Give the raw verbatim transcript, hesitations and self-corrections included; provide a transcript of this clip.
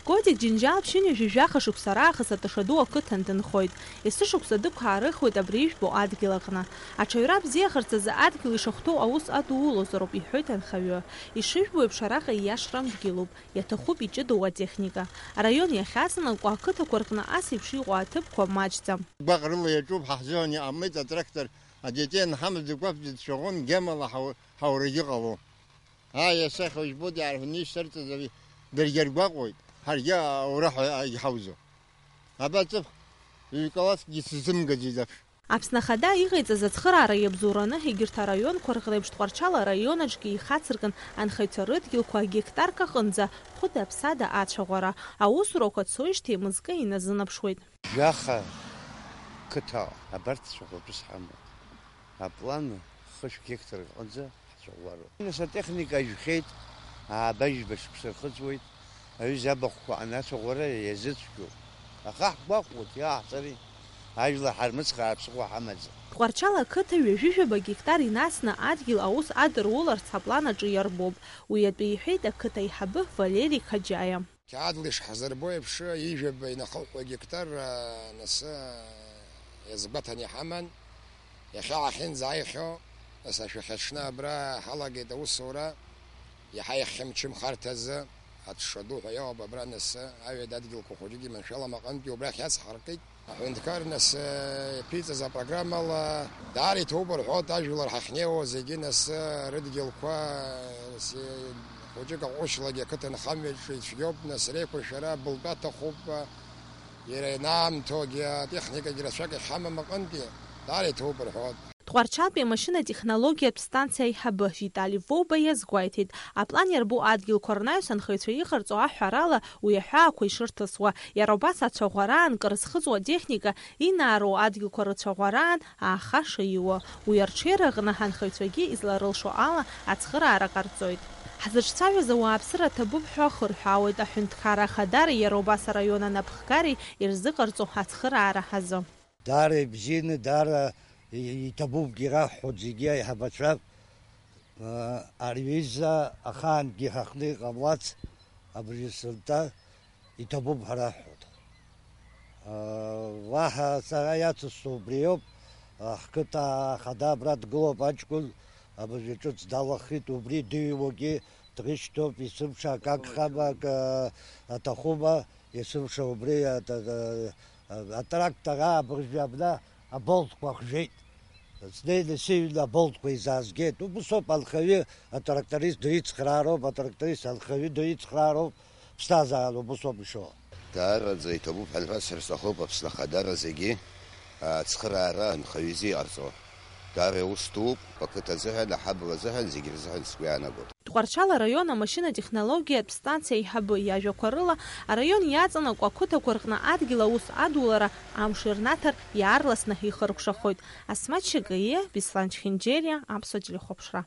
Котик Џьынџьал ԥшьынҩажәи жәаха шықәса раахыс Атышаду ақыҭан дынхоит. Есышықәса дықәаарыхуеит абри ижәбо адгьыл аҟны. Аҽаҩра бзиахарц азы адгьыл ишахәҭоу аус адуулозароуп, иҳәоит анхаҩы. Ишыжәбо еиԥш, араҟа ииашам дгьылуп, иаҭахуп иҷыдоу атехника. Араион иахьаҵанакуа ақыҭақәа рҟны ас еиԥш иҟоу аҭыԥқәа маҷӡам. Гәаҟрыла иаҿуп, ҳа ҳзыҳәан иҟамлеит атрактор, адетей анҳамаз дгәаԥ дыцәаӷәон, гьамала ҳау-, ҳаурагьы ҟалом. Ааи, асахьа ужәбоит, иаарҳәны ишьҭарҵаз ари даргьы ргәаҟуеит, ҳаргьы аура ҳәа иҳауӡом. Аба ҵыԥх ҩ-классгьы сзымгаӡеит аԥш. Аԥсны Ахада иҟаиҵаз ацхыраара иабзоураны, егьырҭ араионқәа рҟны еиԥш, Тҟәарчал араион аҿгьы ихацыркын анхаҩцәа рыдгьылқәа геқтарк аҟынӡа хәыда-ԥсада ацәаӷәара. Аусурақәа цоижьҭеи мызкы иназынаԥшуеит. Жәаха қыҭа абарҭ цәаӷәатәыс ҳамоуп. Аплан хышә гектар рҟынӡа ҳцәаӷәароуп. Нас атехника ажәхьеит, ааба-жәба шықәса рхыҵуеит, аҩыза абахәқәа анацәаӷәара иазыцәгьоуп. Аха ҳгәаҟуеит, иааҳҵари, ажәлар ҳармыцхраар ԥсыхәа ҳамаӡам. Тҟәарчал ақыҭа ҩажәижәаба гектар инасны адгьыл аус адыруларц аплан аҿы иарбоуп. Уи атәы иҳәеит ақыҭа аиҳабы Валери Қаџьаиа. Қьаадла ишҳазырбо еиԥш, ижәаба инахыҳәҳәо гектар, а, насы иазгәаҭаны иҳаман. Иахьа ҳахьынӡааихьоу, нас ашәахьаҽны абра ҳалагеит аусура, иаҳа ихьымчымхарҭазы, аҽша ду ҳәа иоуп абра, насы аҩада адгьылқәа хәыҷык иманшәалам аҟынтәи убрахь иацҳаркит. Аҳәынҭқар нас, э, иаԥиҵаз апрограммала даара иҭоуп рҳәоит, ажәлар ҳахьнеиуа зегьы нас, э, рыдгьылқәа, э, с-, э, хәыҷык аҟәышлагьы ақыҭанхамҩаҿы ицәгьоуп, нас реиқәыршәара былтәы аҭахуп, э, иара ианаамҭоугьы атехникагьы рацәак иахьамам аҟынтәи даара иҭоуп рҳәоит. Тҟәарчалтәи амашьынатә технологиатә станциа аиҳабы Витали Воуба иазгәеиҭеит, аплан иарбоу адгьылқәа рнаҩс анхаҩцәа иҟарҵо аҳәарала, уи аҳәаақәа ишырҭысуа, иара убас ацәаӷәараан кыр зхыҵуа атехника инаароу адгьылқәа рыцәаӷәараан аахаша иуа, уи арҽеира аҟны ҳанхаҩцәагьы изларылшо ала ацхыраара ҟарҵоит. Ҳзыҿцәажәаз ауааԥсыра ҭабуп ҳәа ахырҳәаауеит аҳәынҭқарра ахадареи иара убас араион анапхгареи ирзыҟарҵо ацхыраара азы. Даара ибзианы, даара и-, иҭабуп, ираҳҳәоит зегьы аиҳабацәа. Ари аҩыза ахаангьы ҳахны иҟамлац, абри сынтәа иҭабуп ҳәа раҳҳәоит. Уаҳа сара иацысҵо убриоуп, ҳқыҭа ахада абра дгылоуп аҷкәын, абыржәы ҿыц далахеит, убри дыҩуагьы дрышьҭоуп, есымша акы агхама, акы аҭахума, есымша убри ат-, ат-, атрактор аабыржәы абна аболтқәа хжәеит. Снеины сыҩны аболтқәа изаазгеит. Убысоуп анхаҩы атракторист дырицхраароуп, атракторист анхаҩы дырицхраароуп, ԥсҭазаарала убысоуп ишо. Даараӡа иҭабуп ҳәа ҳәасыр сҭахуп Аԥсны ахадара зегьы ацхыраара анхаҩы изы иҟарҵо. Даара иус дууп, ақыҭа азыҳәан, аҳабла азыҳәан, зегь рзыҳәан сгәы иаанагоит. Тҟәарчал араион амашьынатә технологиатә станциа аиҳабы иажәақәа рыла, араион иаҵанакуа ақыҭақәа рҟны адгьыл аус адулара амш ирнаҭар иаарласны ихыркәшахоит. Асмаҭ Шьакаиа, Беслан Чхинџьериа, Аԥсуа телехәаԥшра.